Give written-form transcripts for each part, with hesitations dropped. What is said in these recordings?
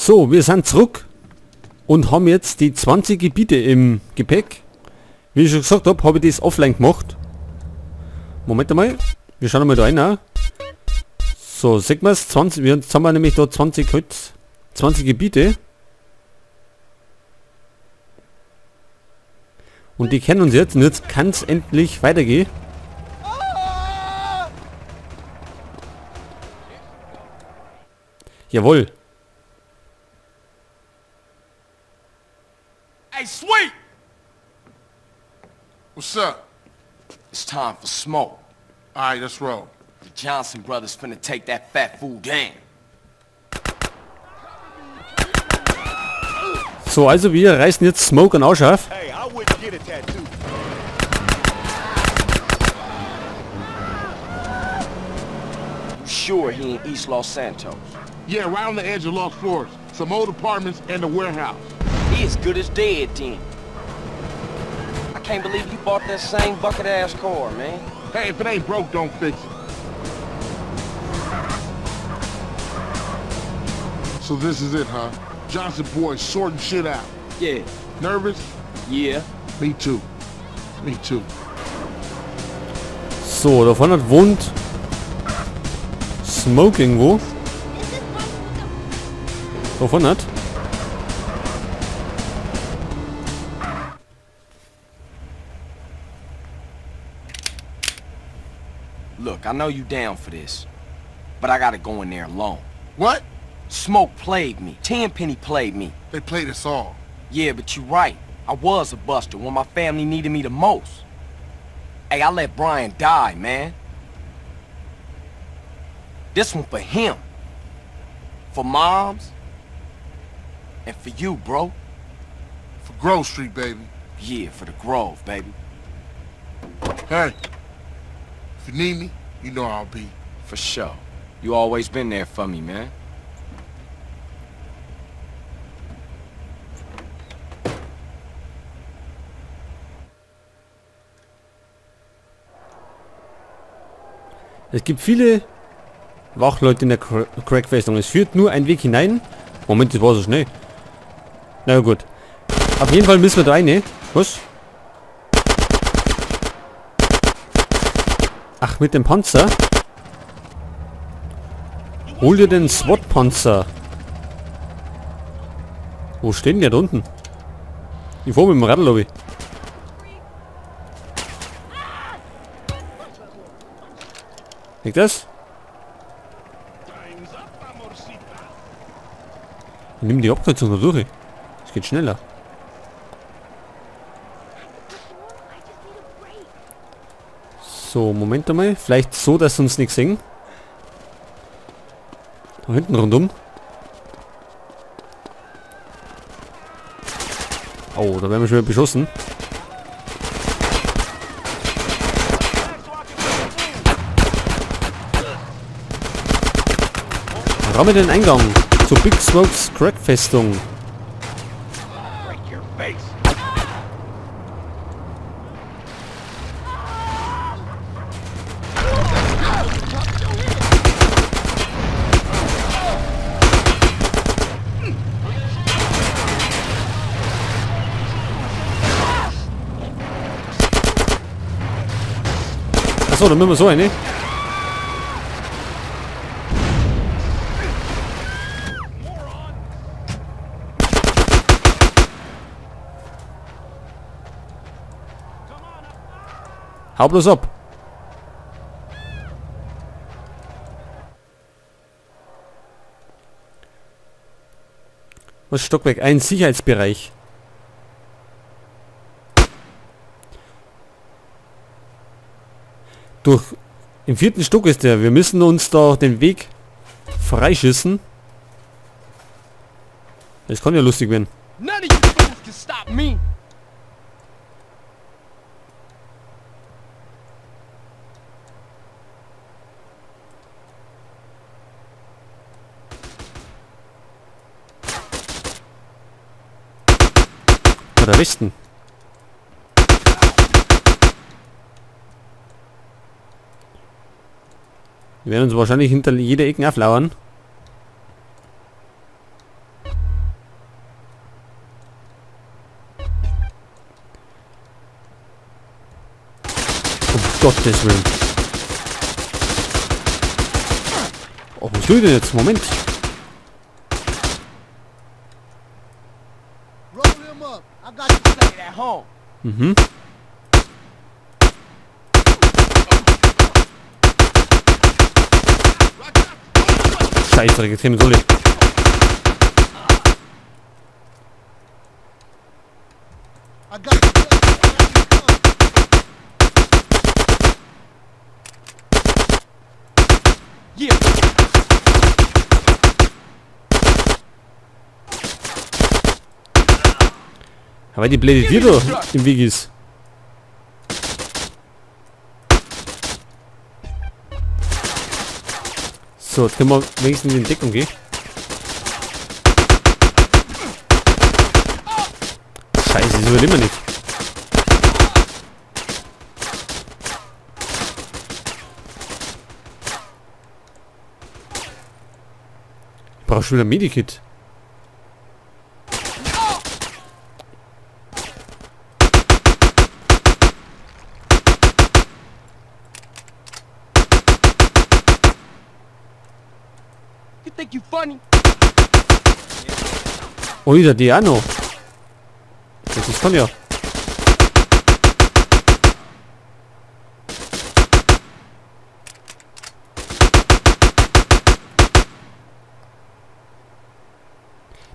So, wir sind zurück und haben jetzt die 20 Gebiete im Gepäck. Wie ich schon gesagt habe, habe ich das offline gemacht. Moment einmal, wir schauen mal da rein. Auch. So, sehen wir's, 20, jetzt haben wir nämlich da 20 heute, 20 Gebiete. Und die kennen uns jetzt und jetzt kann's endlich weitergehen. Jawohl. Hey, Sweet! What's up? It's time for smoke. All right, let's roll. The Johnson brothers finna take that fat fool down. So, also wir reißen jetzt Smoke und Arsch auf. Hey, I wouldn't get a tattoo. You sure he in East Los Santos? Yeah, right on the edge of Los Flores. Some old apartments and a warehouse. He as good as dead then. I can't believe you bought that same bucket-ass car, man. Hey, if it ain't broke, don't fix it. So this is it, huh? Johnson boys sorting shit out. Yeah. Nervous? Yeah. Me too. Me too. So, da vorne wohnt Smoke irgendwo. Da vorne hat. Look, I know you down for this, but I gotta go in there alone. What? Smoke played me. Tenpenny played me. They played us all. Yeah, but you right. I was a buster when my family needed me the most. Hey, I let Brian die, man. This one for him. For moms. And for you, bro. For Grove Street, baby. Yeah, for the Grove, baby. Hey, if you need me, you know I'll be. For sure. You always been there for me, man. Es gibt viele Wachleute in der Crack-Festung. Es führt nur ein Weg hinein. Moment, das war so schnell. Na gut. Auf jeden Fall müssen wir da rein, ne? Was? Ach, mit dem Panzer? Hol dir den SWAT-Panzer. Wo steht denn der da unten? Ich fahr mit dem Radl, glaub ich. Liegt das? Ich nehme die Abkürzung da durch. Es geht schneller. So, Moment einmal. Vielleicht so, dass sie uns nichts sehen. Da hinten rundum. Oh, da werden wir schon wieder beschossen. Ramme den Eingang zu Big Smokes Crack-Festung. Break your face. Achso, dann müssen wir so eine. Hau bloß ab. Was Stockwerk 1 Sicherheitsbereich. Durch im 4. Stock ist der. Wir müssen uns da den Weg freischießen. Das kann ja lustig werden. None of you fools can stop me. Oder Westen. Wir werden uns wahrscheinlich hinter jeder Ecke auflauern. Gottes Willen. Oh, was tue ich denn jetzt? Moment. Mhm. Scheiße, jetzt kämen soll ich. Aber die blöde Tür da im Weg ist. So, jetzt können wir wenigstens in die Deckung gehen. Scheiße, das überleben wir nicht. Ich brauche schon wieder ein Medikit. Think you funny? Oh, der Diano. Das ist von ja.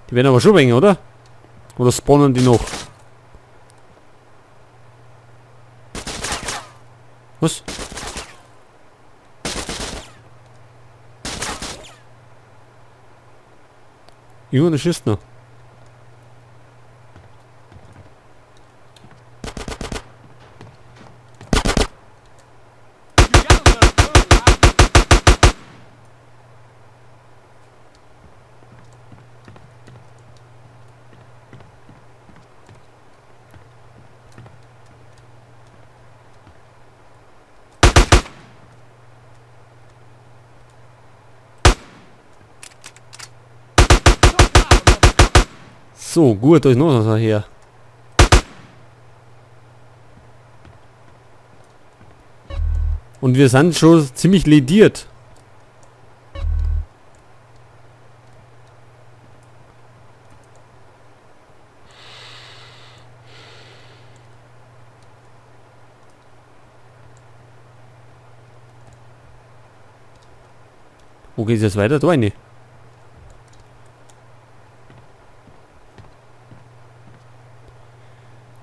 Die werden aber schon wegen, oder? Oder spawnen die noch? Was? Irgendwann schießt noch. So, gut, da ist noch was her. Und wir sind schon ziemlich lediert. Wo geht's jetzt weiter? Da rein.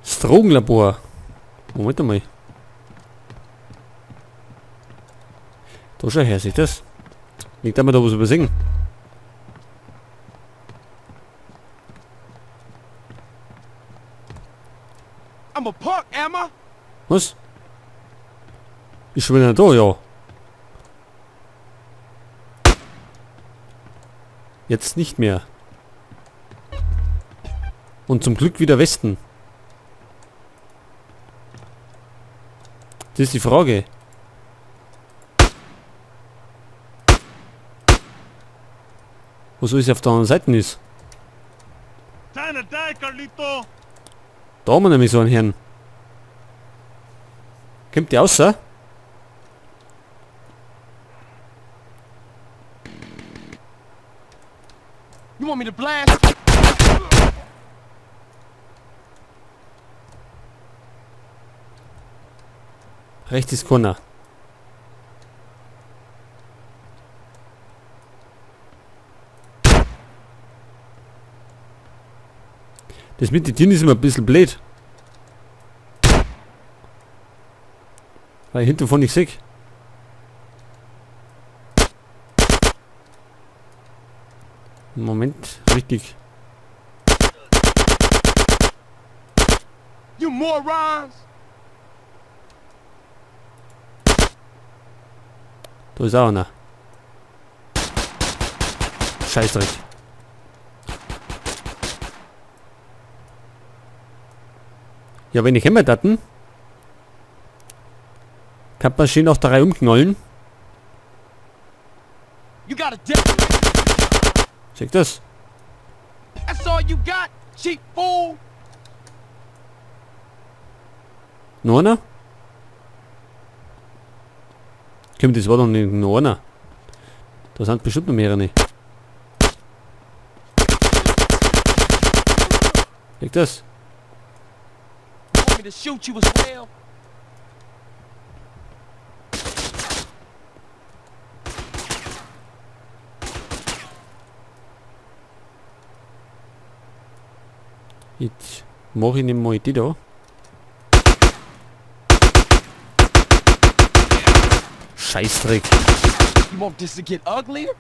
Das Drogenlabor. Moment einmal. Da schau her, seht das? Liegt einmal da was übersehen. I'm a punk, am I? Was? Ist schon wieder da, ja. Jetzt nicht mehr. Und zum Glück wieder Westen. Das ist die Frage. Wo so ist auf der anderen Seite ist. Da haben wir nämlich so einen Herrn. Kommt der raus? You want me to blast? Rechts ist Connor. Das mit den Tieren ist immer ein bisschen blöd. Weil ich hinten von nicht sehe. Moment, richtig. You morons! Da ist auch einer. Scheißdreck. Ja, wenn ich Hämmerdaten, kann man schön auch da rein umknallen. You got a death. Check das. That's all you got, cheap fool. Noch einer? Komm, das war doch nicht nur einer. Da sind bestimmt noch mehrere. Liegt das? Want me to shoot you as well? Jetzt mache ich nicht mal die da. Scheißdreck. You want this to get uglier?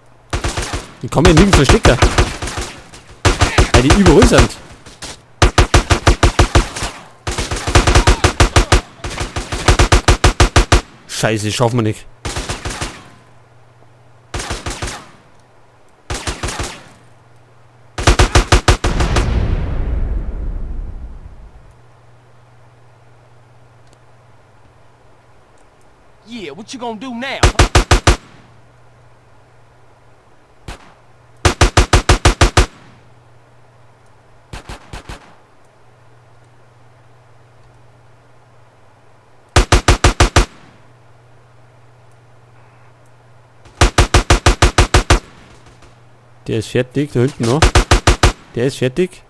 Ich kann mich nirgends verstecken. Weil die überall sind. Scheiße, schaffen wir nicht. Yeah, what you gonna do now? Huh? Der ist fertig, da hinten noch. Der ist fertig.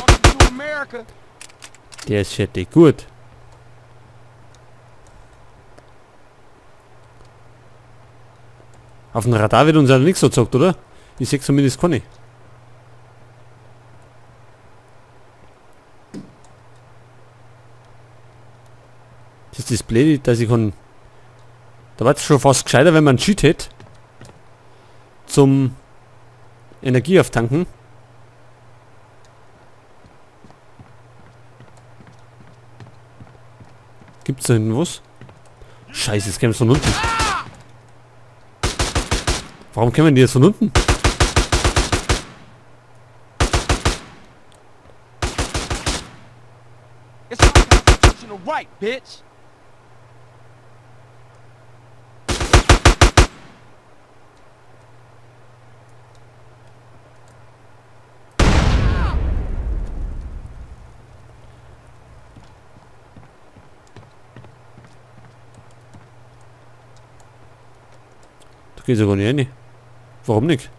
Welcome to America. Der ist fertig. Gut. Auf dem Radar wird uns ja nichts so gezockt, oder? Ich seh zumindest keine. Das ist das Blöde, dass ich kann... Da war's schon fast gescheiter, wenn man einen Cheat hätte. Zum Energie auftanken. Gibt's da hinten was? Scheiße, jetzt kämen sie von unten. Warum kämen die jetzt von unten? It's my constitutional right, bitch. Da geht's ja gar nicht rein. Warum nicht?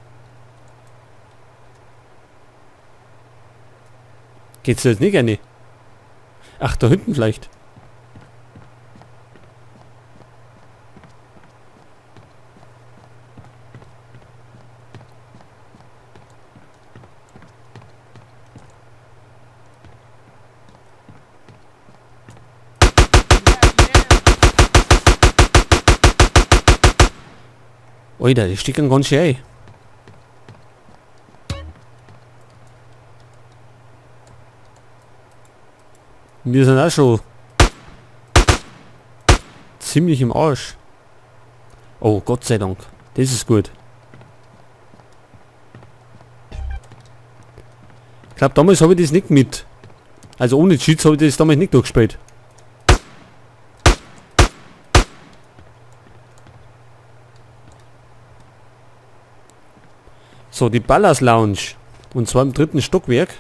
Geht's da jetzt nicht rein? Ach, da hinten vielleicht. Alter, die stecken ganz schön ein. Wir sind auch schon ziemlich im Arsch. Oh, Gott sei Dank. Das ist gut. Ich glaub, damals hab ich das nicht mit. Also ohne Cheats hab ich das damals nicht durchgespielt. So, die Ballas Lounge. Und zwar im 3. Stockwerk.